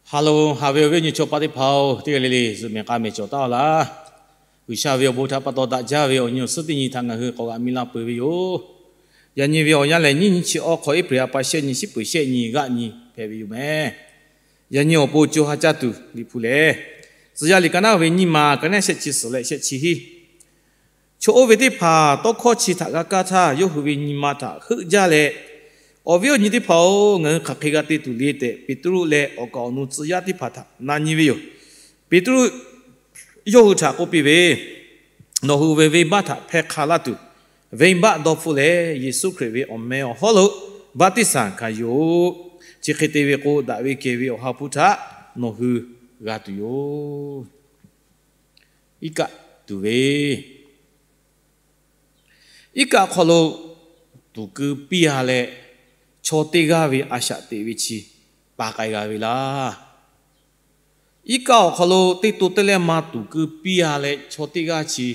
Ha loˬ, haꞈ ve awˬ viˉ awˬ nyi chaw paˆ teˇ hpaˍ-oˬ, teˇ g'aˇ le le zuhꞈ mehˍ k'a mehˍ cawˬ taˉ laˇ. G'uiˬsha ve awˬ bon htaꞈ pa taw daꞈ jaˇ ve awˬ nyi awˬ suhˉ teˇ nyi htaꞈ ngaˬ hui k'awꞈ g'aꞈ mi la peuˬ ve yoˬ. Yaꞈ nyi ve awˬ yanˇ lehˬ, nyiˇ nyi chi awˇ hk'aw April ha pa shehˆ nyi, shiˉ peuˍ shehˆ nyi g'aˆ nyi hpehꞈ ve yoˬ meh. Yaꞈ nyi awˬ pon co ha caˇ tuˬ Liꞈ hpu lehˬ, Tcuh yaˇ liꞈ ka naˉ ve nyiˇ ma, ka naˉ shehˆ chi suhˍ leh shehˆ chi hiˉ. Chaw oˇ ve teˇ hpaˍ tawˇ hkawˇ chi htaꞈ g'a kaˇ htaˇ, yawˇ hui ve nyi ma htaꞈ heuˆ jaˇ leh, Awˬ viˉ awˬ nyi teˇ hpaˍ-oˬ, ngaˬ hui hk'aˬ hk'e g'a te tuˬ le tehꞈ, Peˍtruˆ leh awˬ kaˍ awˬ nu tcuh yaˇ teˇ hpaˍ htaꞈ na nyi ve yoˬ. Peˍtruˆ yawˇ hui htaꞈ k'oˆ piˇ ve, Nawˬ hui ve venˇbaˆ htaꞈ hpehˇ hk'a laˇ tuˬ, venˇbaˆ dawˇ hpfuhˆ leh Yeˍsuˆ Hkriꞈ ve awˬ meh awˬ hawˉ lo baˆtiˆsaˬ hkanˍ yuˬ-oꞈ. Chi hk'e te ve k'o, daꞈ ve kehˬ ve Awˬ ha hpu htaꞈ nawˬ hui g'a tuˬ yoˬ. Iˉ kaˆ tuˬ ve, iˉ kaˆ hk'aw lo tuˍ keu piˇ-a leh, chaw teˇ g'aˇ ve a shaꞈ teꞈ ve chi pa k'ai g'a ve laˇ. Iˉ kaˆ awˬ hk'aw lo teˇ to teˇ leh ma tuˍ keu piˇ-a leh, chaw teˇ g'aˇ chi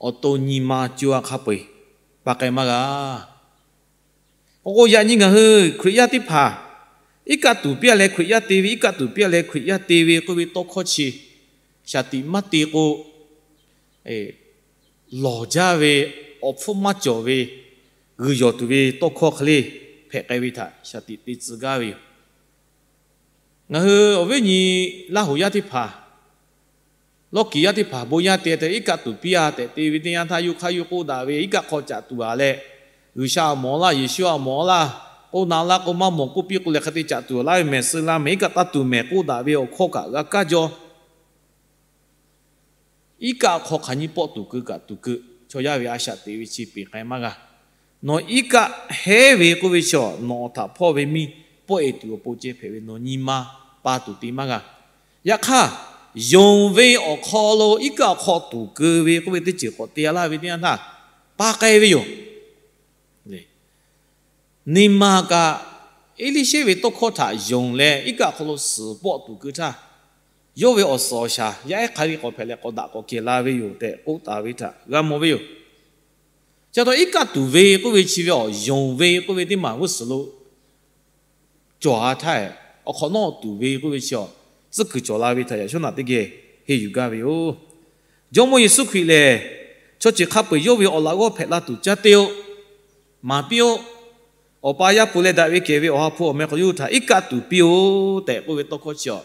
awˬ to nyi ma co-a hk'a peu-eˬ pa k'ai maˇ g'a. Awˬ k'o, yaꞈ nyi ngaˬ hui Hkriꞈ yaˇ teˇ hpaˍ iˉ kaˆ tuˍ piˇ-a leh Hkriꞈ yaˇ te ve, iˉ kaˆ tuˍ piˇ-a leh Hkriꞈ yaˇ te ve k'oˆ ve tawˇ hkawˇ chi shaˍ tiꞈ maˇ te k'o, lawˬ jaˇ ve, awˬ hpfuhˇ maˇ cawˬ ve, g'uiˬ yawˬ tuˬ ve tawˇ hkawˇ hk'e le hpehꞈ k'ai ve htaꞈ shaˍ tiꞈ te tcuh gaˇ ve yoˬ. Ngaˬ hui awˬ viˉ nyi Laˇ huˍ yaˇ teˇ hpaˍ, lawˇ kiˍ yaˇ teˇ hpaˍ bon yaˇ te tehꞈ iˉ kaˆ tuˍ piˇ-a tehꞈ te ve teˇ yanˇ htaˇ, yawˇ hk'aˇ yawˇ k'oˆ daꞈ ve, iˉ kaˆ hk'aw caꞈ tuˬ-a leh, G'uiˬsha a mawˬ laˇ, Yeˍsuˆ a mawˬ laˇ, k'oˆ na laˇ k'o maˇ mawˬ k'oˆ piˇ k'o leh hk'e te caꞈ tuˬ-a laˇ ve mehˍ suh la mehˍ, iˉ kaˆ taˇ tuˬ mehˍ k'oˆ daꞈ ve awˬ hkawˇ kaꞈ g'a kaˇ jaw. Iˉ kaˆ hk'aw hk'aˬ nyiˇ pawˆ tuˍ keu kaꞈ tuˍ keu, chaw yaˇ ve a shaꞈ teꞈ ve chi peˬ k'ai maˇ g'a. Nawˬ iˉ kaˆ hehˉ ve k'oˆ ve chi-a, nawˬ awˬ htaꞈ hpawˇ ve miˇ pawˆ-e tuˬ awˬ pon ceh hpehꞈ ve, nawˬ nyi ma pa tuˬ te maˇ g'a. Yaꞈ hk'aˇ, yonˍ ve awˬ hk'aw lo iˉ kaˆ awˬ hk'aw tuˍ keu ve k'oˆ ve teˇ ceuˬ k'awꞈ te-a laˇ ve teˇ yanˇ htaˇ, pa k'ai ve yoˬ. Nyi ma kaꞈ Eˇliˇshehˇ ve tawˇ hkawˇ htaꞈ yonˍ leh, iˉ kaˆ hk'aw lo suhˍ pawˆ tuˍ keu htaˇ, yawˇ ve awˬ suhˍ awˬ shaˍ yaˇ ehˉ hk'aˬ hk'e k'awꞈ hpehꞈ leh k'awꞈ daꞈ k'awꞈ kehˬ la ve yoˬ tehꞈ k'oˆ taˍ ve htaꞈ g'a mawˬ ve yoˬ. Chi pa taw, iˉ kaˆ tuˍ ve k'oˆ ve chi ve awˬ yonˍ ve k'oˆ ve teˇ maˬ g'uˇ suhˍ lo cawˬ-a htaˇ, awˬ hk'awꞈ nawˉ tuˍ ve k'oˆ ve chi-a, tcuhˉ kuiˬ cawˬ la ve htaꞈ yaꞈ shawˉ naꞈ teˇ geh henˇ yuˬ gaˇ ve yoˬ. Jawˇmawˇ Yeˍsuˆ Hkriꞈ lehˬ, chaw ceuˬ hk'a peu-eˬ yawˇ ve awˬ laꞈ g'awˇ hpehꞈ la tuˬ caˇ te-o, maˍ piˇ-o, Awˬ pa Yaˇ hpu leh daꞈ ve kehˬ ve Awˬ ha hpu awˬ meh hk'aw yawˇ hui htaꞈ iˉ kaˆ tuˍ piˇ-o tehꞈ k'oˆ ve tawˇ hkawˇ chi-a,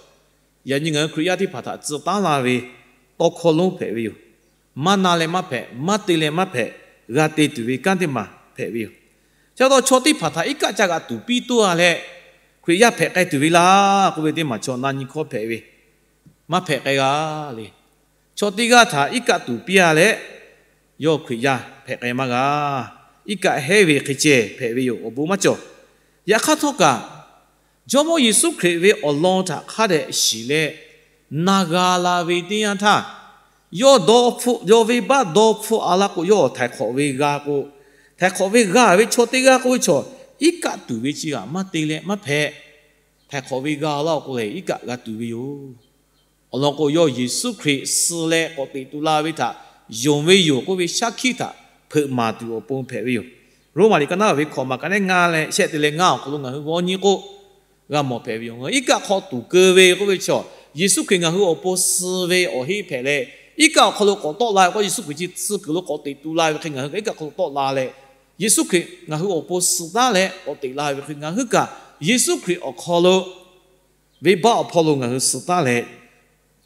yaꞈ nyi ngaˬ hui Hkriꞈ yaˇ teˇ hpaˍ htaꞈ tcuh taˉ laˇ ve tawˇ hkawˇ lonˉ hpehꞈ ve yoˬ. Maˇ na leh maˇ hpehꞈ, maˇ te leh maˇ hpehꞈ, g'a te tuˬ ve kanˉ teˇ maˬ hpehꞈ ve yoˬ. Chi pa taw, chaw teˇ hpaˍ htaꞈ iˉ kaˆ ca g'aꞈ tuˍ piˇ tuˬ-a leh, Hkriꞈ yaˇ hpehꞈ k'ai tuˬ ve laˇ k'oˆ ve teˇ maˬ chaw na nyi hkawˇ hpehꞈ ve, maˇ hpehꞈ k'ai g'a le. Chaw teˇ g'aˇ htaꞈ iˉ kaˆ tuˍ piˇ-a leh, yawˇ Hkriꞈ yaˇ hpehꞈ k'ai maˇ g'a. Iˉ kaˆ hehˉ ve hk'e ceh hpehꞈ ve yoˬ. Awˬ bon maˇ cawˬ. Yaꞈ hk'aˇ htawˇ kaꞈ, Jawˇmawˇ Yeˍsuˆ Hkriꞈ ve awˬ lawn htaꞈ hk'a dehꞈ shiˍ leh na g'a la ve teˇ yanˇ htaˇ, yawˇ dawˇ hpfuhˆ, yawˇ venˇbaˆ dawˇ hpfuhˆ-a laˇ k'o, yawˇ htaiˍ hk'awꞈ ve g'a k'o, htaiˍ hk'awꞈ ve g'a ve chaw teˇ g'aˇ k'oˆ ve chaw, iˉ kaˆ tuˍ ve chi g'aꞈ maˇ te leh maˇ hpehꞈ. Htaiˍ hk'awꞈ ve g'a laˇ-o k'o lehˬ, iˉ kaˆ g'a tuˍ ve yoˬ. Awˬ lawn k'o, yawˇ Yeˍsuˆ Hkriꞈ suh leh k'awꞈ teꞈ tu la ve htaꞈ yonˍ ve yoˬ k'oˆ ve shaˉ hkiˆ htaꞈ hpeuꞈ maˍ tuˬ awˬ pon hpehꞈ ve yoˬ. Roˉmaꞈ liꞈ ka naˉ ve hkawꞈ maˬ ka naˉ ngaˇ leh shehˆ te leh ngaˇ awˬ hk'aw lo ngaˬ hui g'aw nyi k'o, g'a mawˬ hpehꞈ ve yoˬ. Iˉ kaˆ hk'aw tuˍ keu ve k'oˆ ve chaw, Yeˍsuˆ Hkriꞈ ngaˬ hui awˬ pon suh ve awˬ heˆ hpehꞈ leh, iˉ kaˆ awˬ hk'aw lo k'awꞈ tawˆ la ve k'o, Yeˍsuˆ Hkriꞈ chi suh kuiˬ lo k'awꞈ teꞈ tu la ve hk'e ngaˬ hui kaꞈ iˉ kaˆ hk'aw lo tawˆ la leh, Yeˍsuˆ Hkriꞈ ngaˬ hui awˬ pon suh taˉ leh k'awꞈ teꞈ la ve hk'e ngaˬ hui kaꞈ Yeˍsuˆ Hkriꞈ awˬ hk'aw lo venˇbaˆ awˬ hpawˇ lo ngaˬ hui suh taˉ leh,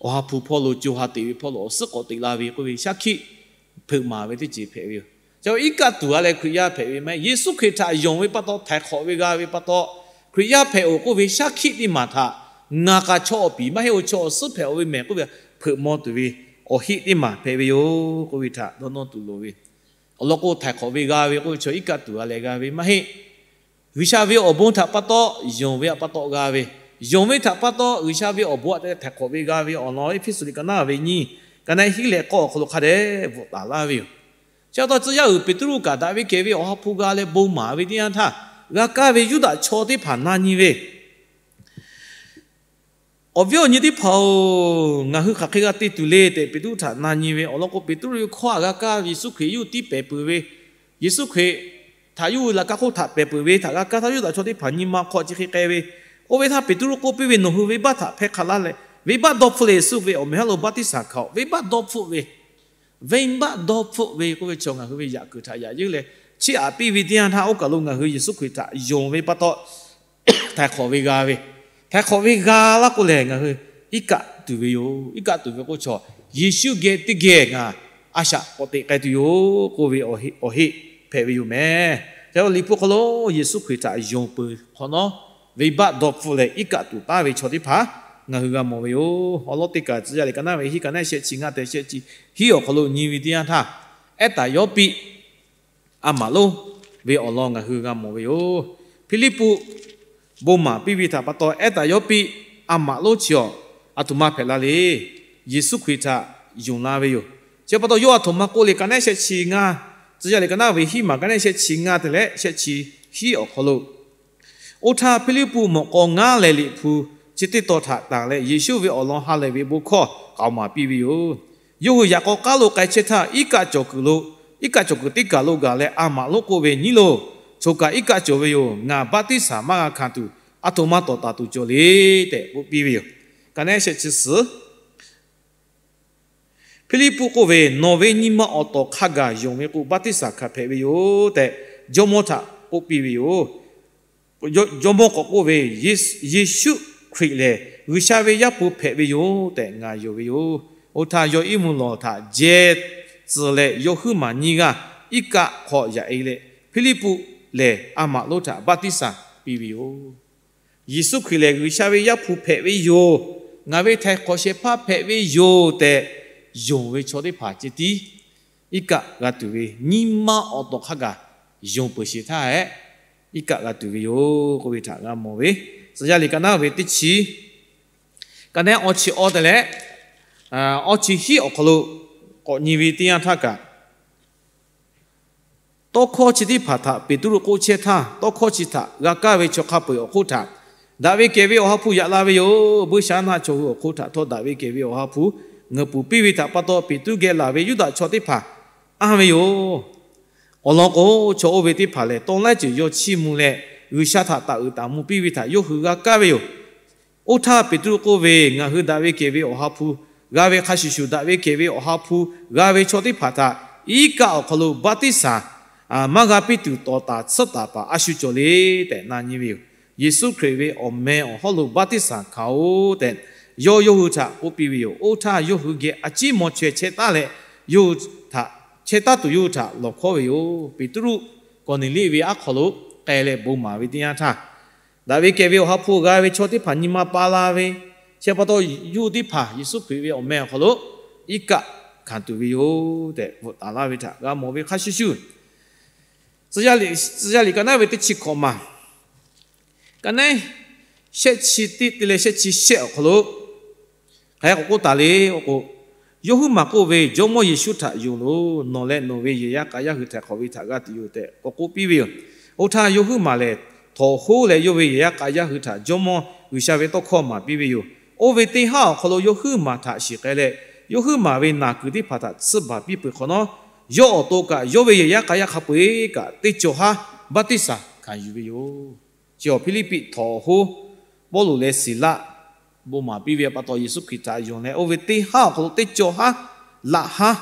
Awˬ ha hpu hpawˇ lo, co ha teꞈ ve hpawˇ lo awˬ suhˉ k'awꞈ teꞈ la ve k'oˆ ve shaˉ hkiˆ hpeuꞈ maˍ ve teˇ ceuˬ hpehꞈ ve yoˬ. Chi iˉ kaˆ tuˍ-a leh Hkriꞈ yaˇ hpehꞈ ve maˇ heˆ. Yeˍsuˆ Hkriꞈ htaꞈ yonˍ ve pa taw, htaiˍ hk'awꞈ ve g'a ve pa taw, Hkriꞈ yaˇ hpehꞈ-oˬ k'oˆ ve shaˉ hkiˆ teˇ maˬ htaꞈ ngaˬ kaꞈ chaw awˬ piˍ maˇ heˆ-oˬ, chaw awˬ suhˉ hpehꞈ-oˬ ve mehˬ k'oˆ ve hpeuꞈ maw tuˬ ve awˬ heˆ teˇ maˬ hpehꞈ ve yoˬ k'oˆ ve htaꞈ dawˇ nawˇ tuˬ loˍ ve. Awˬ lawn k'o, htaiˍ hk'awꞈ ve g'a ve k'oˆ ve chaw iˉ kaˆ tuˍ-a leh g'a ve maˇ heˆ. G'uiˬsha ve awˬ bon htaꞈ pa taw, yonˍ ve htaꞈ pa taw g'a ve, yonˍ ve htaꞈ pa taw G'uiˬsha ve awˬ bon htaꞈ te leh htaiˍ hk'awꞈ ve g'a ve awˬ lawn, Eˇfeˇsuꞈ liꞈ ka naˉ ve nyiˇ, ka naˉ hiˉ leh k'awˇ awˬ hk'aw lo hk'a dehꞈ bvuhꞈ taˍ laˇ ve yoˬ. Chi pa taw, tcuh yaˇ uiˍ Peˍtruˆ kaꞈ daꞈ ve kehˬ ve Awˬ ha hpu g'a leh bon maˍ ve teˇ yanˇ htaˇ, g'a kaˇ ve Yuˇdaꞈ chaw teˇ hpaˍ na nyi ve, Awˬ viˉ awˬ nyi teˇ hpaˍ-oˬ, ngaˬ hui hk'aˬ hk'e g'a te tuˬ le tehꞈ Peˍtruˆ htaꞈ na nyi ve awˬ lawn k'o, Peˍtruˆ ve hkawˇ htaꞈ g'a kaˇ ve Yeˍsuˆ Hkriꞈ yawˇ hui tiˉ pehˬ peuˬ ve, Yeˍsuˆ Hkriꞈ htaꞈ yawˇ hui laꞈ ka hk'oˆ htaꞈ pehˬ peuˬ ve htaꞈ g'a kaˇ htaˇ, Yuˇdaꞈ chaw teˇ hpaˍ nyi ma hk'aw chi hk'e k'ai ve, Oˇ ve htaˇ Peˍtruˆ k'oˆ piˇ ve, Nawˬ hui venˇbaˆ htaꞈ hpehˇ hk'a laˇ leh, venˇbaˆ dawˇ hpfuhˆ leh Yeˍsuˆ ve awˬ meh hawˉ lo baˆtiˆsaˬ hkanˍ-oꞈ. Venˇbaˆ dawˇ hpfuhˆ ve, venˇbaˆ dawˇ hpfuhˆ ve k'oˆ ve chaw ngaˬ hui ve yaꞈ kuiˬ htaꞈ yaꞈ yeunˇ leh chiˇ aꞈ piˇ ve teˇ yanˇ htaˇ, oˇ kaˬ lo ngaˬ hui Yeˍsuˆ Hkriꞈ htaꞈ yonˍ ve pa taw, htaiˍ hk'awꞈ ve g'a ve, htaiˍ hk'awꞈ ve g'a laˇ k'o lehˬ, ngaˬ hui iˉ kaˆ tuˬ ve yoˬ. Iˉ kaˆ tuˬ ve k'o, chaw Yeˍsuˆ geh teˇ geh ngaˬ a shaꞈ k'awꞈ teꞈ k'ai tuˬ yoˬ k'oˆ ve awˬ heˆ hpehꞈ ve yoˬ mehˍ. Ca Liꞈ hpu hk'aw lo Yeˍsuˆ Hkriꞈ htaꞈ yonˍ peuˬ hk'awꞈ nawˉ, venˇbaˆ dawˇ hpfuhˆ leh iˉ kaˆ tuˬ taˍ ve chaw teˇ hpaˍ ngaˬ hui g'a mawˬ ve yoˬ. Awˬ lawn teˇ kaꞈ Tcuh yaˇ liꞈ ka naˉ ve hiˉ ka naˉ shehˆ chi ngaˇ tehꞈ shehˆ chi hiˉ awˬ hk'aw lo nyi ve teˇ yanˇ htaˇ, Ehˉ taˍ Yawˇ piˆ a maꞈ lonˉ ve awˬ lawn ngaˬ hui g'a mawˬ ve yoˬ. Hpiˇliˇpuˆ bon maˍ piˇ ve htaꞈ pa taw, Ehˉ taˍ Yawˇ piˆ a maꞈ lonˉ chi awˬ aˬ htoꞈ ma hpehꞈ la le. Yeˍsuˆ Hkriꞈ htaꞈ yonˍ la ve yoˬ. Chi pa taw yawˇ aˬ htoꞈ ma k'oˆ le, ka naˉ shehˆ chi ngaˇ, Tcuh yaˇ liꞈ ka naˉ ve hiˉ maˬ ka naˉ shehˆ chi ngaˇ te leh shehˆ chi hiˉ awˬ hk'aw lo, Oˇ htaˇ Hpiˇliˇpuˆ mawꞈ k'aw ngaˉ leh Liꞈ hpu chi teˇ tawn htaꞈ tanˬ leh, Yeˍsuˆ ve awˬ lawn ha lehˬ ve bon hkawˇ k'aoˍ maˍ piˇ ve yoˬ. Yawˇ hui yaꞈ k'aw k'aˉ lo k'ai chehˇ htaˇ, iˉ kaˆ cawˬ kuiˬ lo, iˉ kaˆ cawˬ kuiˬ teˇ kaˬ lo gaˬ leh, a maꞈ lonˉ k'oˆ ve, Nyiˉ loˬ, choˬ kaꞈ iˉ kaˆ cawˬ ve yoˬ. Ngaˬ baˆtiˆsaˬ maˇ g'a hkanˍ tuˬ, aˬ htoꞈ ma tawˍ taˍ tuˬ cawˬ le tehꞈ k'oˆ piˇ ve yoˬ. Ka naˉ shehˆ chi suhˍ, Hpiˇliˇpuˆ k'oˆ ve, Nawˬ ve nyi ma awˬ tawˍ hk'a gaˬ yonˍ ve k'o, baˆtiˆsaˬ hkanˍ hpehꞈ ve yoˬ tehꞈ, jawˇmawˇ htaꞈ k'oˆ piˇ ve yoˬ. Jawˇmawˇ k'awꞈ k'oˆ ve, Yeˍsuˆ Hkriꞈ lehˬ G'uiˬsha ve Yaˇ hpu hpehꞈ ve yoˬ tehꞈ ngaˬ yonˍ ve yoˬ. Oˇ htaˇ yawˇ iˉ mvuhˇ lawˬ htaꞈ jehˇ tcuh leh, yawˇ huiˉ maˬ nyiˇ g'aˇ iˉ kaˆ hk'aw yaꞈ e leh, Hpiˇliˇpuˆ lehˬ a maꞈ lonˉ htaꞈ baˆtiˆsaˬ piˇ ve yoˬ. Yeˍsuˆ Hkriꞈ lehˬ G'uiˬsha ve Yaˇ hpu hpehꞈ ve yoˬ, ngaˬ ve htaiˍ hk'awꞈ shehˍ hpaˇ hpehꞈ ve yoˬ tehꞈ yonˍ ve chaw teˇ hpaˍ ceh tiˉ iˉ kaˆ g'a tuˬ ve, nyi ma awˬ tawˍ hk'a gaˬ yonˍ peuˬ sheˍ htaˇ hehꞈ, iˉ kaˆ g'a tuˬ ve yoˬ k'oˆ ve htaꞈ g'a mawˬ ve. Tcuh yaˇ liꞈ ka naˉ ve teˇ chi, ka naˉ awˇ chi awˇ te leh awˇ chi hiˉ awˬ hk'aw lo k'awꞈ nyi ve teˇ yanˇ htaˇ kaꞈ, tawˇ hkawˇ chi teˇ hpaˍ htaꞈ Peˍtruˆ k'oˆ chehˇ htaˇ, tawˇ hkawˇ chi htaꞈ g'a kaˇ ve chaw hk'a peu-eˬ awˬ hk'oˆ htaꞈ daꞈ ve kehˬ ve Awˬ ha hpu yaꞈ la ve yoˬ. Buiˇshaˆaˉnaˆ chaw hui awˬ hk'oˆ htaꞈ htawˇ daꞈ ve kehˬ ve Awˬ ha hpu ngeuˍ pfuhˍ piˇ ve htaꞈ pa taw, Peˍtruˆ geh laˬ ve Yuˇdaꞈ chaw teˇ hpaˍ anˇ ve yoˬ. Awˬ lawn k'o, chaw oˇ ve teˇ hpaˍ lehˬ, tawˇ laiˉ ceuˬ yawˇ chiˇ mvuh leh G'uiˬsha htaꞈ taˍ uiˍ taˍ mvuh piˇ ve htaꞈ yawˇ hui g'a kaˇ ve yoˬ. Oˇ htaˇ Peˍtruˆ k'oˆ ve, Ngaˬ hui daꞈ ve kehˬ ve Awˬ ha hpu g'a ve hk'a shuˍ shuˍ, daꞈ ve kehˬ ve Awˬ ha hpu g'a ve chaw teˇ hpaˍ htaꞈ iˉ kaˆ awˬ hk'aw lo baˆtiˆsaˬ maˇ g'a piˇ tuˬ tawˍ taˍ tsuhˆ taˍ paˍ a shu cawˬ le tehꞈ na nyi ve yoˬ. Yeˍsuˆ Hkriꞈ ve awˬ meh awˬ hawˉ lo baˆtiˆsaˬ hkanˍ-oˆ tehꞈ yawˇ yawˇ hui htaꞈ k'oˆ piˇ ve yoˬ. Oˇ htaˇ yawˇ hui geh a ciˉ maw chaweh chehˇ taˉ leh, yawˇ hui htaꞈ chehˇ taˉ tuˬ yawˇ hui htaꞈ lawˬ hkawˉ ve yoˬ. Peˍtruˆ Kawˍneˍliˆ ve aˉ hk'aw lo k'ai leh bon maˍ ve teˇ yanˇ htaˇ, daꞈ ve kehˬ ve Awˬ ha hpu g'a ve chaw teˇ hpaˍ nyi ma pa la ve, chi pa taw yawˇ hui teˇ hpaˍ Yeˍsuˆ Hkriꞈ ve awˬ meh awˬ hk'aw lo iˉ kaˆ hkanˍ tuˬ ve yoˬ tehꞈ bvuhꞈ taˍ laˇ ve htaꞈ g'a mawˬ ve hk'a shuˍ shuˍ, Tcuh yaˇ liꞈ ka naˉ ve teˇ chi hkawꞈ maˬ, ka naˉ shehˆ chi teˇ te leh shehˆ chi shehˆ awˬ hk'aw lo hk'aˬ hk'e k'oˆ taˍ le k'o, Yawˇ huiˉ maˬ k'oˆ ve, Jawˇmawˇ Yeˍsuˆ htaꞈ yonˍ loˬ. Nawˬ leh nawˬ ve yehˬ yaˇ k'a yaˇ hui htaiˍ hk'awꞈ ve htaꞈ g'a tuˬ yoˬ tehꞈ k'awꞈ k'oˆ piˇ ve yoˬ. Oˇ htaˇ yawˇ huiˉ maˬ lehˬ, htawnˍ hoˉ leh yawˇ ve yehˬ yaˇ k'a yaˇ hui htaꞈ Jawˇmawˇ G'uiˬsha ve tawˇ hkawˇ maˍ piˇ ve yoˬ. Oˇ ve teˇ haˉ awˬ hk'aw lo yawˇ huiˉ maˬ htaꞈ shiˍ k'ai leh, yawˇ huiˉ maˬ ve naˬ kuiˬ teˇ hpaˍ htaꞈ tsuhˇ baˬ piˇ peuˬ hk'awꞈ nawˉ, yawˇ awˬ to kaꞈ yawˇ ve yehˬ yaˇ k'a yaˇ hk'a peu-eˬ kaꞈ teˇ cawˬ haˉ baˆtiˆsaˬ hkanˍ yuˬ ve yoˬ. Chi awˬ Hpiˇliˇpiˆ htawnˍ hoˉ Pawˇluꞈ leh Siˍlaˆ bon maˍ piˇ ve pa taw, Yeˍsuˆ Hkriꞈ htaꞈ yonˍ leh, oˇ ve teˇ haˉ awˬ hk'aw lo teˇ cawˬ haˉ laꞈ haˉ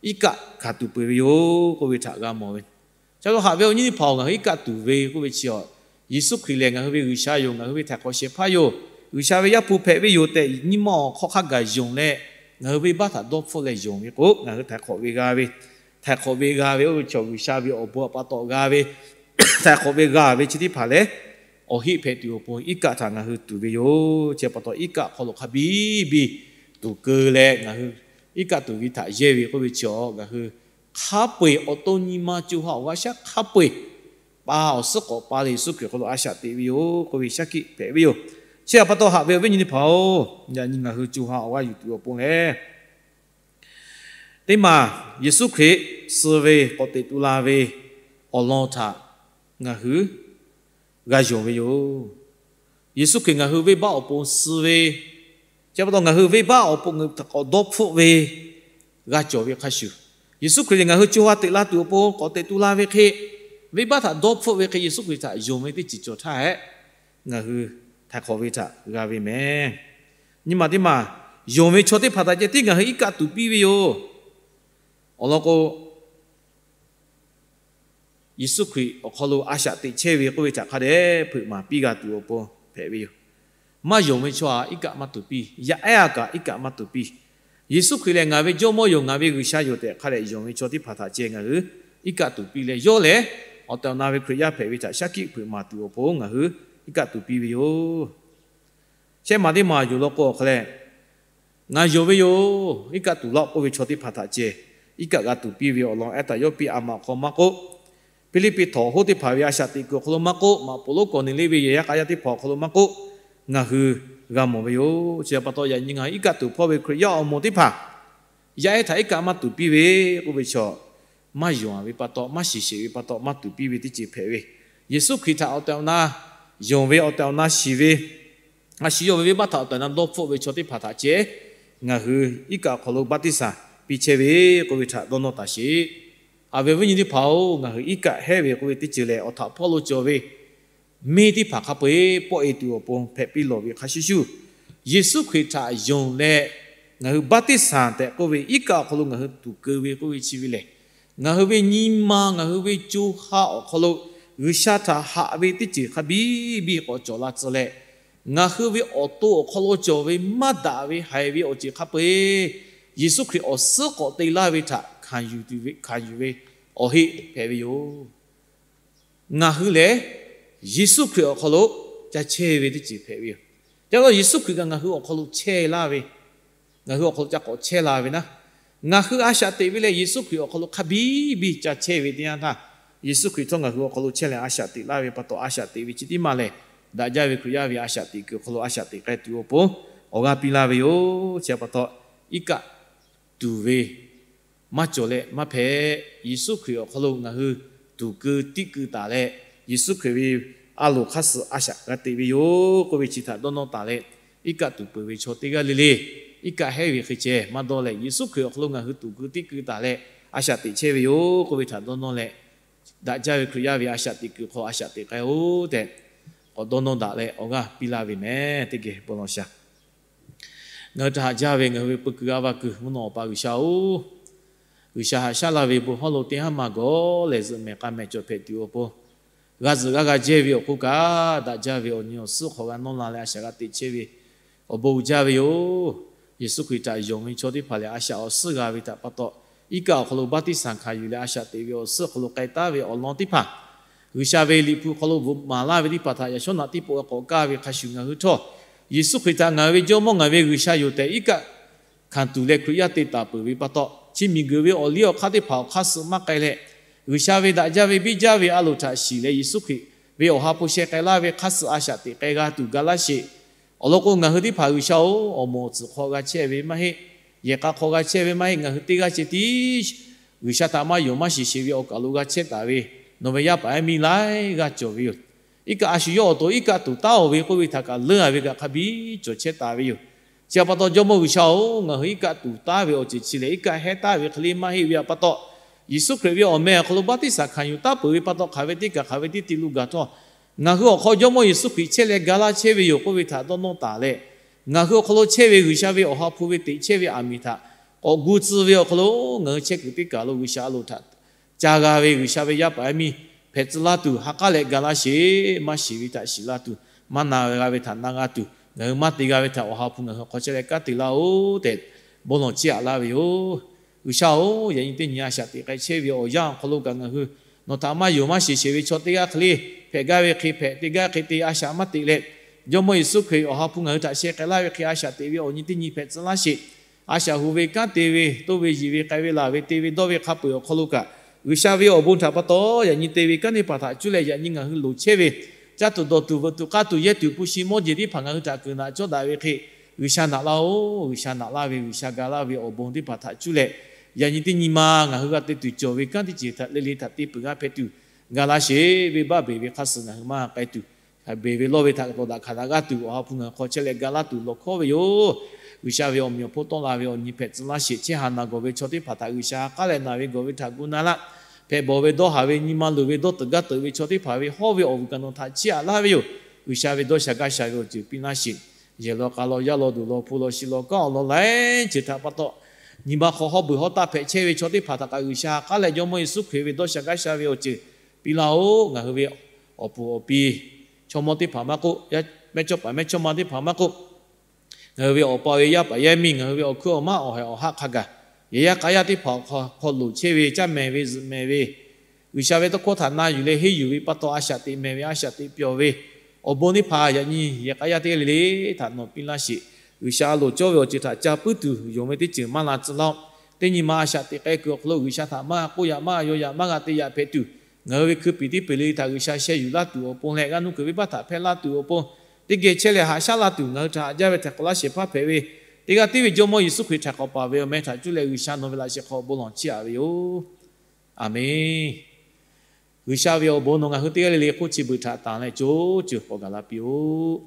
iˉ kaˆ hkanˍ tuˬ peuˬ ve yoˬ k'oˆ ve htaꞈ g'a mawˬ ve. Chi lo haꞈ ve awˬ nyi teˇ hpaˍ-oˬ, ngaˬ hui iˉ kaˆ tuˬ ve k'oˆ ve chi awˬ, Yeˍsuˆ Hkriꞈ lehˬ ngaˬ hui ve G'uiˬsha yoˬ. Ngaˬ hui ve htaiˍ hk'awꞈ shehˍ hpaˇ yoˬ. G'uiˬsha ve Yaˇ hpu hpehꞈ ve yoˬ tehꞈ nyi ma awˬ hk'aw hk'a gaˬ yonˍ leh, ngaˬ hui venˇbaˆ htaꞈ dawˇ hpfuhˆ leh yonˍ ve k'o, ngaˬ hui htaiˍ hk'awꞈ ve g'a ve, htaiˍ hk'awꞈ ve g'a ve oˇ ve chaw G'uiˬsha ve awˬ bon pa taw g'a ve, htaiˍ hk'awꞈ ve g'a ve chi teˇ hpaˍ lehˬ, awˬ heˆ hpehꞈ tuˬ awˬ pon iˉ kaˆ htaꞈ ngaˬ hui tuˬ ve yoˬ. Chi pa taw iˉ kaˆ hk'aw lo hk'a biˇ biˇ tuˬ keu leh, ngaˬ hui iˉ kaˆ tuˬ ve htaꞈ yehˇ ve k'oˆ ve chi awˬ, ngaˬ hui hk'a peu-eˬ awˬ to nyi ma co ha awˬ g'aˇ shaˉ hk'a peu-eˬ pa awˬ suhˉ k'awꞈ pa leh Yeˍsuˆ Hkriꞈ hk'aw lo a shaꞈ teꞈ ve yoˬ k'oˆ ve shaˉ hkiˆ hpehꞈ ve yoˬ. Chi pa taw haꞈ ve awˬ viˉ nyi teˇ hpaˍ-oˬ, yaꞈ nyi ngaˬ hui co ha awˬ g'aˇ yuˬ tuˬ awˬ pon lehˬ, teˇ maˬ Yeˍsuˆ Hkriꞈ suh ve k'awꞈ teꞈ tu la ve awˬ lawn htaꞈ ngaˬ hui g'a yonˍ ve yoˬ. Yeˍsuˆ Hkriꞈ ngaˬ hui venˇbaˆ awˬ pon suh ve, chi pa taw ngaˬ hui venˇbaˆ awˬ pon ngaˬ hui htaꞈ k'awꞈ dawˇ hpfuhˆ ve g'a cawˬ ve hk'a shuˍ, Yeˍsuˆ Hkriꞈ lehˬ ngaˬ hui co ha teꞈ la tuˬ awˬ pon k'awꞈ teꞈ tu la ve hk'e, venˇbaˆ htaꞈ dawˇ hpfuhˆ ve hk'e Yeˍsuˆ Hkriꞈ htaꞈ yonˍ ve teˇ ceuˬ cawˬ htaˇ hehꞈ, ngaˬ hui htaiˍ hk'awꞈ ve htaꞈ g'a ve mehˍ. Nyi ma teˇ maˬ, yonˍ ve chaw teˇ hpaˍ htaꞈ ceh tiˉ ngaˬ hui iˉ kaˆ tuˬ piˇ ve yoˬ. Awˬ lawn k'o, Yeˍsuˆ Hkriꞈ awˬ hk'aw lo a shaꞈ teꞈ chehˇ ve k'oˆ ve htaꞈ hk'a dehꞈ hpeuꞈ maˍ piˇ g'a tuˬ awˬ pon hpehꞈ ve yoˬ. Maˇ yonˍ ve chaw htaꞈ iˉ kaˆ maˇ tuˬ piˇ. Yaˇ ehˉ a kaꞈ iˉ kaˆ maˇ tuˬ piˇ. Yeˍsuˆ Hkriꞈ lehˬ ngaˬ ve Jawˇmawˇ yoˬ, ngaˬ ve G'uiˬsha yoˬ tehꞈ hk'a dehꞈ yonˍ ve chaw teˇ hpaˍ htaꞈ ceh ngaˬ hui iˉ kaˆ tuˬ piˇ leh, yawˇ lehˬ awˬ tehˬ awˬ na ve Hkriꞈ yaˇ hpehꞈ ve htaꞈ shaˉ hkiˆ hpeuꞈ maˍ tuˬ awˬ pon ngaˬ hui iˉ kaˆ tuˬ piˇ ve yoˬ. Shehˆ maˬ teˇ maˬ yoˬ law k'o awˬ hk'a leh, ngaˬ yonˍ ve yoˬ, iˉ kaˆ tuˬ laˇ-oˆ k'oˆ ve chaw teˇ hpaˍ htaꞈ ceh iˉ kaˆ g'a tuˬ piˇ ve awˬ lawn ehˉ taˍ yawˇ piˇ a maꞈ hk'aw maˇ k'oˆ, Hpiˇliˇpiˆ htawnˍ hoˉ teˇ hpaˍ ve a shaꞈ teꞈ kuiˬ awˬ hk'aw lo maˇ k'oˆ, maꞈ poˍ lonˉ Kawˍneˍliˆ ve yehˬ yaˇ k'a yaˇ teˇ hpaˍ awˬ hk'aw lo maˇ k'oˆ, ngaˬ hui g'a mawˬ ve yoˬ. Chi pa taw yaꞈ nyi ngaˬ hui iˉ kaˆ tuˬ hpawˇ ve Hkriꞈ yaˇ awˬ moˍ teˇ hpaˍ, yaˇ ehˉ htaꞈ iˉ kaˆ maˇ tuˬ piˇ ve k'oˆ ve chaw, maˇ yonˍ ve pa taw, maˇ shiˍ sheˍ ve pa taw maˇ tuˬ piˇ ve teˇ ceuˬ hpehꞈ ve. Yeˍsuˆ Hkriꞈ htaꞈ awˬ tehˬ awˬ na yonˍ ve, awˬ tehˬ awˬ na shiˍ ve, a shu yawˇ ve venˇbaˆ htaꞈ awˬ tehˬ awˬ na dawˇ hpfuhˆ ve chaw teˇ hpaˍ htaꞈ ceh ngaˬ hui iˉ kaˆ awˬ hk'aw lo baˆtiˆsaˬ piˇ chehˇ ve k'oˆ ve htaꞈ dawˇ nawˇ taˍ sheˍ. Awˬ viˉ awˬ nyi teˇ hpaˍ-oˬ, ngaˬ hui iˉ kaˆ hehˉ ve k'oˆ ve teˇ ceuˬ lehˬ, awˬ htaꞈ hpawˇ lo cawˬ ve miˇ teˇ hpaˍ hk'a peu-eˬ pawˆ-e tuˬ awˬ pon hpehꞈ piˇ lawˬ ve hk'a shuˍ shuˍ, Yeˍsuˆ Hkriꞈ htaꞈ yonˍ leh ngaˬ hui baˆtiˆsaˬ tehꞈ k'oˆ ve iˉ kaˆ awˬ hk'aw lo ngaˬ hui tuˍ keu ve k'oˆ ve chi ve lehˬ, ngaˬ hui ve nyi ma, ngaˬ hui ve co ha awˬ hk'aw lo G'uiˬsha htaꞈ haꞈ ve teˇ ceuˬ hk'a biˇ biˇ k'awꞈ cawˬ la tcuh leh, ngaˬ hui ve awˬ to awˬ hk'aw lo cawˬ ve maˇ daꞈ ve haiˬ ve awˬ ceuˬ hk'a peu-eˬ Yeˍsuˆ Hkriꞈ awˬ suhˉ k'awꞈ te laˇ ve htaꞈ hkanˍ yuˬ ve, hkanˍ yuˬ ve awˬ heˆ hpehꞈ ve yoˬ. Ngaˬ hui lehˬ Yeˍsuˆ Hkriꞈ awˬ hk'aw lo ca chehˇ ve teˇ ceuˬ hpehꞈ ve yoˬ. Ca la Yeˍsuˆ Hkriꞈ kaꞈ ngaˬ hui awˬ hk'aw lo chehˇ laˇ ve, ngaˬ hui awˬ hk'aw lo ca k'awꞈ chehˇ la ve naˉ, ngaˬ hui a shaꞈ teꞈ ve lehˬ Yeˍsuˆ Hkriꞈ awˬ hk'aw lo hk'a biˇ biˇ ca chehˇ ve teˇ yanˇ htaˇ, Yeˍsuˆ Hkriꞈ htawˇ ngaˬ hui awˬ hk'aw lo chehˇ leh a shaꞈ teꞈ laˇ ve pa taw, a shaꞈ teꞈ ve chi tiˉ maˇ lehˬ, daꞈ jaˇ ve Hkriꞈ yaˇ ve a shaꞈ teꞈ kuiˬ awˬ hk'aw lo a shaꞈ teꞈ k'ai tuˬ awˬ pon awˬ g'aˇ piˇ laˇ ve yoˬ. Chi pa taw, iˉ kaˆ tuˬ ve maˇ cawˬ leh maˇ hpehꞈ. Yeˍsuˆ Hkriꞈ awˬ hk'aw lo ngaˬ hui tuˍ keu tiˆ keu taˍ leh, Yeˍsuˆ Hkriꞈ ve a loˍ hk'aˇ suh a shaꞈ g'a teꞈ ve yoˬ k'oˆ ve chi htaꞈ dawˇ nawˇ taˍ leh, iˉ kaˆ tuˬ peuˬ ve chaw teˇ g'aˇ le le, iˉ kaˆ hehˉ ve hk'e ceh maˇ dawˇ leh, Yeˍsuˆ Hkriꞈ awˬ hk'aw lo ngaˬ hui tuˍ keu tiˆ keu taˍ leh a shaꞈ teꞈ chehˇ ve yoˬ k'oˆ ve htaꞈ dawˇ nawˇ leh, daꞈ jaˇ ve Hkriꞈ yaˇ ve a shaꞈ teꞈ kuiˬ hk'aw a shaꞈ teꞈ k'ai-oˬ tehꞈ k'awꞈ dawˇ nawˇ daꞈ leh awˬ g'aˇ piˇ laˇ ve mehˍ. Teˇ geh bon lawˬ shaˍ. Ngaˬ hui htaꞈ haꞈ jaˇ ve ngaˬ hui ve peu kuiˬ g'aˇ va kuiˬ mvuhˇ naw Awˬ pa G'uiˬsha-oˬ, G'uiˬsha haꞈ shaˉ laˇ ve bon hawˉ lo teˇ haˉ maˇ gawˬ lehˬ, zuhꞈ mehˍ k'a mehˍ cawˬ hpehꞈ tuˬ awˬ pon, g'a zuhꞈ g'aˇ g'a jehˇ ve awˬ hk'oˆ kaꞈ, daꞈ jaˇ ve awˬ nyi awˬ suhˉ hk'aw g'a nawˇ la leh a shaꞈ g'a teꞈ chehˇ ve awˬ bon uiˍ jaˇ ve yoˬ. Yeˍsuˆ Hkriꞈ htaꞈ yonˍ ve chaw teˇ hpaˍ lehˬ, a shaꞈ awˬ suhˉ g'a ve htaꞈ pa taw, iˉ kaˆ awˬ hk'aw lo baˆtiˆsaˬ hkanˍ yuˬ leh a shaꞈ teꞈ ve awˬ suhˉ awˬ hk'aw lo k'ai taˍ ve awˬ lawn teˇ hpaˍ, G'uiˬsha ve Liꞈ hpu hk'aw lo bvuhꞈ maˍ laˇ ve teˇ hpaˍ htaꞈ yaꞈ shawˉ naꞈ tiˉ pawˆ k'awꞈ kaˇ ve hk'a shuˍ ngaˬ hui htawˇ, Yeˍsuˆ Hkriꞈ htaꞈ ngaˬ ve Jawˇmawˇ ngaˬ ve G'uiˬsha yoˬ tehꞈ iˉ kaˆ hkanˍ tuˬ leh Hkriꞈ yaˇ te taˍ peuˬ ve pa taw, chi miˬguiˬ ve awˬ liˇ awˬ hk'aˇ teˇ hpaˍ awˬ hk'aˇ suh maˇ k'ai leh, G'uiˬsha ve daꞈ jaˇ ve biˇ jaˇ ve a loˍ htaꞈ shiˍ leh Yeˍsuˆ Hkriꞈ ve awˬ ha hpu sheh k'ai laˇ ve hk'aˇ suh a shaꞈ teꞈ k'ai g'a tuˬ ga laˇ sheˍ. Awˬ lawn k'o, ngaˬ hui teˇ hpaˍ G'uiˬsha-oˬ, awˬ moˍ awˬ tsuhꞈ hk'aw g'a chehˇ ve maˇ heˆ. Yehˬ k'a hk'aw g'a chehˇ ve maˇ heˆ. Ngaˬ hui teˇ g'aˇ ceh tiˉ G'uiˬsha htaꞈ maˇ yonˍ maˇ shiˍ sheˍ ve awˬ kaˬ lo g'a chehˇ taˍ ve nawˬ ve yaˇ paˍ yaˇ miˇ laiˉ g'aˇ cawˬ ve yoˬ. Iˉ kaˆ a shu yawˇ awˬ to iˉ kaˆ tuˬ taˉ-oˬ ve k'oˆ ve htaꞈ kaꞈ leuˉ-a ve kaꞈ hk'a biˇ cawˬ chehˇ taˍ ve yoˬ. Chi htaꞈ pa taw, Jawˇmawˇ G'uiˬsha-oˬ, ngaˬ hui iˉ kaˆ tuˬ taˉ ve awˬ ceuˬ chi lehˬ, iˉ kaˆ hehˉ taˉ ve hk'e le maˇ heˆ ve htaꞈ pa taw, Yeˍsuˆ Hkriꞈ ve awˬ meh awˬ hk'aw lo baˆtiˆsaˬ hkanˍ yuˬ taˉ peuˬ ve pa taw, hk'aˬ ve teˇ kaˬ hk'aˬ ve teˇ te lo gaˬ htawˇ, ngaˬ hui awˬ hk'aw Jawˇmawˇ Yeˍsuˆ Hkriꞈ chehˇ leh ga laˇ chehˇ ve yoˬ k'oˆ ve htaꞈ dawˇ nawˇ taˍ leh, ngaˬ hui awˬ hk'aw lo chehˇ ve G'uiˬsha ve awˬ ha hpu ve teꞈ chehˇ ve aˬ miˍ htaꞈ k'awꞈ gu tcuh ve awˬ hk'aw lo, ngaˬ hui chehˇ kuiˬ teˇ kaˬ lo G'uiˬsha a loˍ htaꞈ ca g'a ve G'uiˬsha ve yaˇ paˍ yaˇ miˇ hpehꞈ tcuh laˇ tuˬ, ha k'aˉ leh ga laˇ sheˍ. Maˇ shiˍ ve htaꞈ shiˍ laˇ tuˬ, maˇ na g'a ve htaꞈ na g'a tuˬ, ngaˬ hui maˇ te g'a ve htaꞈ awˬ ha hpu ngaˬ hui hk'aw chehˇ leh kanˉ te laˇ-oˬ tehꞈ, bon lawˬ chiˇ aꞈ laˇ ve yoˬ. G'uiˬsha-oˬ, yaꞈ nyi teˇ nyi a shaꞈ teꞈ k'ai chehˇ ve awˬ yanˇ awˬ hk'aw lo kaꞈ ngaˬ hui nawˬ htaꞈ maˇ yonˍ maˇ shiˍ sheˍ ve chaw teˇ g'aˇ hk'e le, hpehꞈ gaˇ ve hk'e hpehꞈ, te gaˇ hk'e te, a shaꞈ maˇ teꞈ leh, Jawˇmawˇ Yeˍsuˆ Hkriꞈ awˬ ha hpu ngaˬ hui htaꞈ sheh k'ai laˇ ve hk'e a shaꞈ teꞈ ve awˬ nyi teˇ nyi hpehꞈ tcuh laˇ sheˍ. A shaꞈ hu ve kanˉ te ve, toˇ ve yiˬ ve k'ai ve laˬ ve te ve dawˇ ve hk'a peu-eˬ awˬ hk'aw lo kaꞈ, G'uiˬsha ve awˬ bon htaꞈ pa taw yaꞈ nyi te ve kanˉ teˇ hpaˍ htaꞈ cuˇ leh yaꞈ nyi ngaˬ hui loˍ chehˇ ve, caˇ tuˬ dawˬ tuˬ veuꞈ tuˬ k'aˇ tuˬ yehˇ tuˬ hpu shi mawˇ jeˬ teˇ hpaˍ ngaˬ hui htaꞈ kuiˬ naꞈ cawˇ daꞈ ve hk'e, G'uiˬsha naꞈ laˇ-oˬ. G'uiˬsha naꞈ laˇ ve, G'uiˬsha ga laˇ ve awˬ bon teˇ hpaˍ htaꞈ cuˇ leh, yaꞈ nyi teˇ nyi ma ngaˬ hui g'a te tuˬ cawˬ ve kanˉ teˇ ceuˬ htaꞈ le le htaꞈ te peuˬ g'a hpehꞈ tuˬ, ga laˇ sheˍ. Venˇbaˆ beˬ ve hk'aˇ suh ngaˬ hui maˇ k'ai tuˬ, beˬ ve lawˇ ve htaꞈ tawˍ daꞈ hkanˍ daꞈ g'aˇ tuˬ, awˬ ha hpu ngaˬ hui hk'aw chehˇ leh ga laˇ tuˬ lawˬ hkawˉ ve yoˬ. G'uiˬsha ve awˬ meꞈ awˬ hponˇ tawˆ la ve awˬ nyi hpehꞈ tcuh laˇ sheˍ. Chehˇ haˍ naˬ gawˬ ve chaw teˇ hpaˍ htaꞈ G'uiˬsha ha k'aˉ leh naˬ ve gawˬ ve htaꞈ gu na laˇ. Hpehꞈ bawˬ ve dawˇ haˍ ve nyi ma luˬ ve dawˇ teuꞈ gaˇ teuꞈ ve chaw teˇ hpaˍ ve hawˇ ve awˬ vuˬ kaꞈ nawˬ htaꞈ chiˇ aꞈ laˇ ve yoˬ. G'uiˬsha ve dawˇ sha gaˇ sha ve awˬ ceuˬ piˇ laˇ sheˍ. Yehˬ law k'a law, yaˇ law duˬ law, hpu law shi law, kanˉ awˬ lawn laiˉ ceuˬ htaꞈ pa taw, nyi ma hk'aw hawˉ beuˬ hawˉ taˆ hpehꞈ chehˇ ve chaw teˇ hpaˍ htaꞈ kaꞈ G'uiˬsha k'aˉ leh Jawˇmawˇ Yeˍsuˆ Hkriꞈ ve dawˇ sha gaˇ sha ve awˬ ceuˬ piˇ laˇ-oˆ. Ngaˬ hui ve awˬ puˍ awˬ pi, chaw mawˇ teˇ hpaˍ maˇ k'oˆ, mehˇchawˇpaˍ mehˇchawˇma teˇ hpaˍ maˇ k'oˆ, ngaˬ hui ve awˬ pa ve yaˇ paˍ yaˇ miˇ, ngaˬ hui ve awˬ hkuiˉ awˬ maˇ, awˬ haiˬ awˬ haˆ hk'a gaˬ, yehˬ yaˇ k'a yaˇ teˇ hpaˍ awˬ hk'aw lo chehˇ ve caˇ mehˍ ve zuhꞈ mehˍ ve, G'uiˬsha ve tawˇ hkawˇ htaꞈ na yuˬ leh henˇ yuˬ ve pa taw, a shaꞈ teꞈ mehˍ ve, a shaꞈ teꞈ pyawˬ ve, awˬ bon teˇ hpaˍ yaꞈ nyi yehˬ k'a yaˇ teˇ g'aˇ le le htaꞈ nawˬ piˇ laˇ sheˍ. G'uiˬsha a loˍ cawˇ ve awˬ ceuˬ htaꞈ ca puiˉ tuˬ yonˍ ve teˇ ceuˬ maˇ la tcuh laˇ-oˆ. Teˇ nyi ma a shaꞈ teꞈ k'ai kuiˬ awˬ hk'aw lo G'uiˬsha htaꞈ maˇ k'oˆ yaꞈ maˇ yaw yaꞈ maˇ g'a te yaꞈ hpehꞈ tuˬ, ngaˬ hui ve hkui piˍ teˇ peˬ le htaꞈ G'uiˬsha sheh yuˬ laˇ tuˬ awˬ pon leh, g'aˇ nuˇ kuiˬ venˇbaˆ htaꞈ hpehˇ laˇ tuˬ awˬ pon, teˇ geh chehˇ leh haꞈ shaˉ laˇ tuˬ, ngaˬ hui htaꞈ haꞈ jaˇ ve htaiˍ hk'awꞈ laˇ shehˍ hpaˇ hpehꞈ ve, teˇ g'aˇ tiˉ ve Jawˇmawˇ Yeˍsuˆ Hkriꞈ htaꞈ k'awꞈ paˍ ve awˬ meh htaꞈ cuˇ leh G'uiˬsha nawˬ ve laꞈ shehˍ hk'aw bon lawˬ chiˇ aꞈ ve yoˬ. Aˬmenˍ. G'uiˬsha ve awˬ bon nawˬ ngaˬ hui teˇ g'aˇ le le hk'oˆ chi beuꞈ htaꞈ tanˬ leh co ceuˬ k'awꞈ gaˬ la piˇ-oˆ.